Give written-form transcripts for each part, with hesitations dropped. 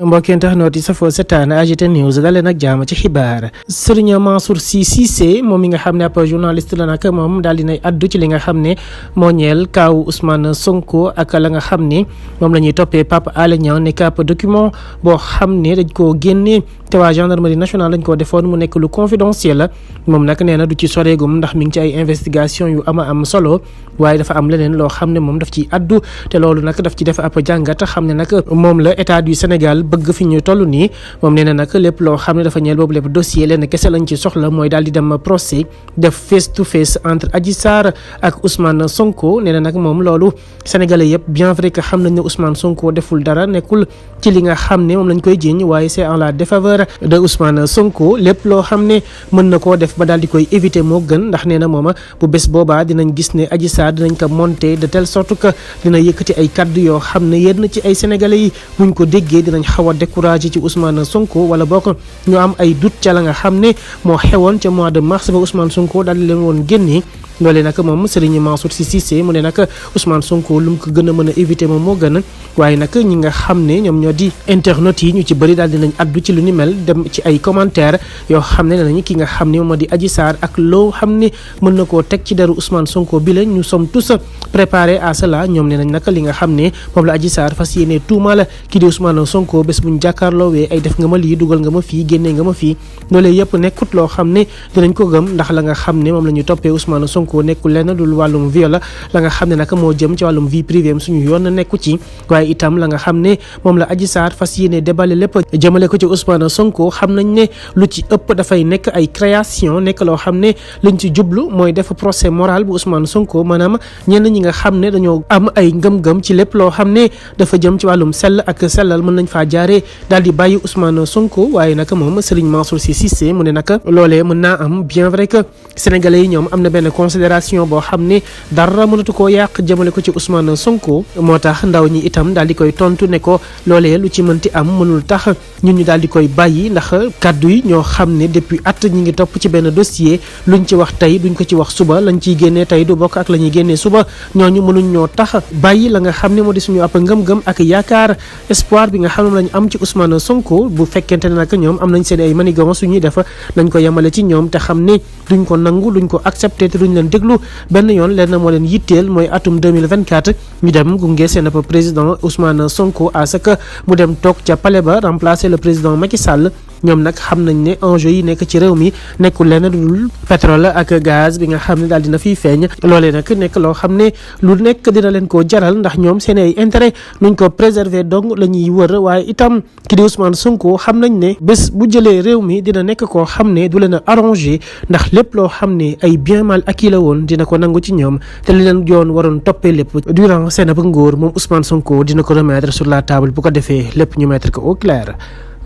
mbokki internet yi safoo setaan AGT News dalee nag jàmm ci xibaar Serigne Mansour Sy Cissé moom mi nga xam ne ab journaliste la nag moom daal dinay addu ci li nga xam ne moo ñeel kaaw Ousmane Sonko ak la nga xam ne moom la ñuy toppee Pape Alé Niang nekk ab document boo xam ne dañ koo génnee te waa gendarmerie nationale lañ koo defoon mu nekk lu confidentiel la moom nag nee na du ci soreegum ndax mi ngi ci ay investigation yu am solo waaye dafa am leneen loo xam ne moom daf ci addu te loolu nag daf ci def ab jàngat xam ne nag moom la état du Sénégal bëgg fi ñu toll nii moom nee na nag lépp loo xam ne dafa ñeel boobu lépp dossier leen kese lañ ci soxla mooy daal di dem procès def face to face entre Adji Sarr ak Ousmane Sonko nee na nag moom loolu sénégalais yëpp bien vrai que xam nañ ne Ousmane Sonko deful dara nekkul ci li nga xam ne moom lañ koy jiiñ waaye c'est en la défaveur de Ousmane Sonko lépp loo xam ne mën na koo def ba daal di koy éviter moo gën ndax nee na mooma bu bés boobaa dinañ gis ne Adji Sarr dinañ ko monter de telle sorte que dina yëkkati ay kaddu yoo xam ne yenn ci ay sénégalais yi buñ ko déggee dinañ xaw a découragé ci Ousmane Sonko wala bokk ñu am ay doute ca la nga xam ne moo xewoon ca mois de mars ba Ousmane Sonko daal di leen woon génnee loolee nag moom Serigne Mansour Sy Cissé mu ne nag Ousmane Sonko lu mu ko gën a mën a éviter moom moo gën waaye nag ñi nga xam ne ñoom ñoo di internautes yi ñu ci bëri daal dinañ addu ci lu ni mel dem ci ay commentaires yoo xam ne nañu ki nga xam ne moom moo di Adji Sarr ak loo xam ne mën na koo teg ci deru Ousmane Sonko bi la ñu sommes tous préparés à cela ñoom ne nañ nag li nga xam ne moom la Adji Sarr fas yéene tuumaal ki di Ousmane Sonko bés buñ jàkkaarloowee ay def nga ma lii dugal nga ma fii génnee nga ma fii loolee yëpp nekkut loo xam ne dinañ ko gëm ndax la nga xam ne moom la ñu toppee Ousmane Sonko ko nekkul lenn dul wàllum viol la nga xam ne nag moo jëm ci wàllum vie privée suñu yoon nekku ci waaye itam la nga xam ne moom la Adji Sarr fas yéene débale lépp jëmale ko ci Ousmane Sonko xam nañ ne lu ci ëpp dafay nekk ay création nekk loo xam ne liñ ci jublu mooy def procès moral bu Ousmane Sonko maanaam ñenn ñi nga xam ne dañoo am ay ngëm-ngëm ci lépp loo xam ne dafa jëm ci wàllum sell ak sellal mën nañ faa jaaree daal di bàyyi Ousmane Sonko waaye nag moom Serigne Mansour Sy Cissé mu ne nag loolee mën naa am bien vrai que sénégalais yi ñoom am na benn considération boo xam ne dara mënatu koo yàq jëmale ko ci Ousmane Sonko moo tax ndaw ñi itam daal di koy tontu ne ko loolee lu ci mënti am mënul tax ñun ñu daal di koy bàyyi ndax kaddu yi ñoo xam ne depuis at ñi ngi topp ci benn dossier luñ ci wax tey duñ ko ci wax suba lañ ciy génnee tey du bokk ak la ñuy génnee suba ñooñu mënuñ ñoo tax bàyyi la nga xam ne moo di suñu ab ngëm-ngëm ak yaakaar espoir bi nga xam ne lañ am ci Ousmane Sonko bu fekkente ne nag ñoom am nañ seen ay manigance suñuy def nañ ko yemale ci ñoom te xam ne duñ ko nangu duñ ko accepté te duñ leen déglu benn yoon leen na moo leen yitteel mooy atum 2024 ñu dem gunge seen ab président Ousmane Sonko à ce que mu dem toog ca palais ba remplacer le président Macky Sall ñoom nag xam nañ ne enjeu yi nekk ci réew mi nekkul lenn dul pétrole ak gaz bi nga xam ne daal dina fiy feeñ loolee nag nekk loo xam ne lu nekk dina leen koo jaral ndax ñoom seen ay intérêt nuñ ko préserver donc la ñuy wër waaye itam ki di Ousmane Sonko xam nañ ne bés bu jëlee réew mi dina nekk koo xam ne du leen a arrangé ndax lépp loo xam ne ay bien mal acquis la woon dina ko nangu ci ñoom te li leen yoon waroon toppee lépp durant seen ab nguur moom Ousmane Sonko dina ko remettre sur la table bu ko defee lépp ñu mettre ko au clair.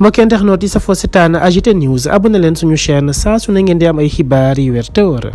mbokki internet yi safoo setaan AGT News abonné leen suñu chaîne saa su ne ngeen di am ay xibaar yu wér te wóor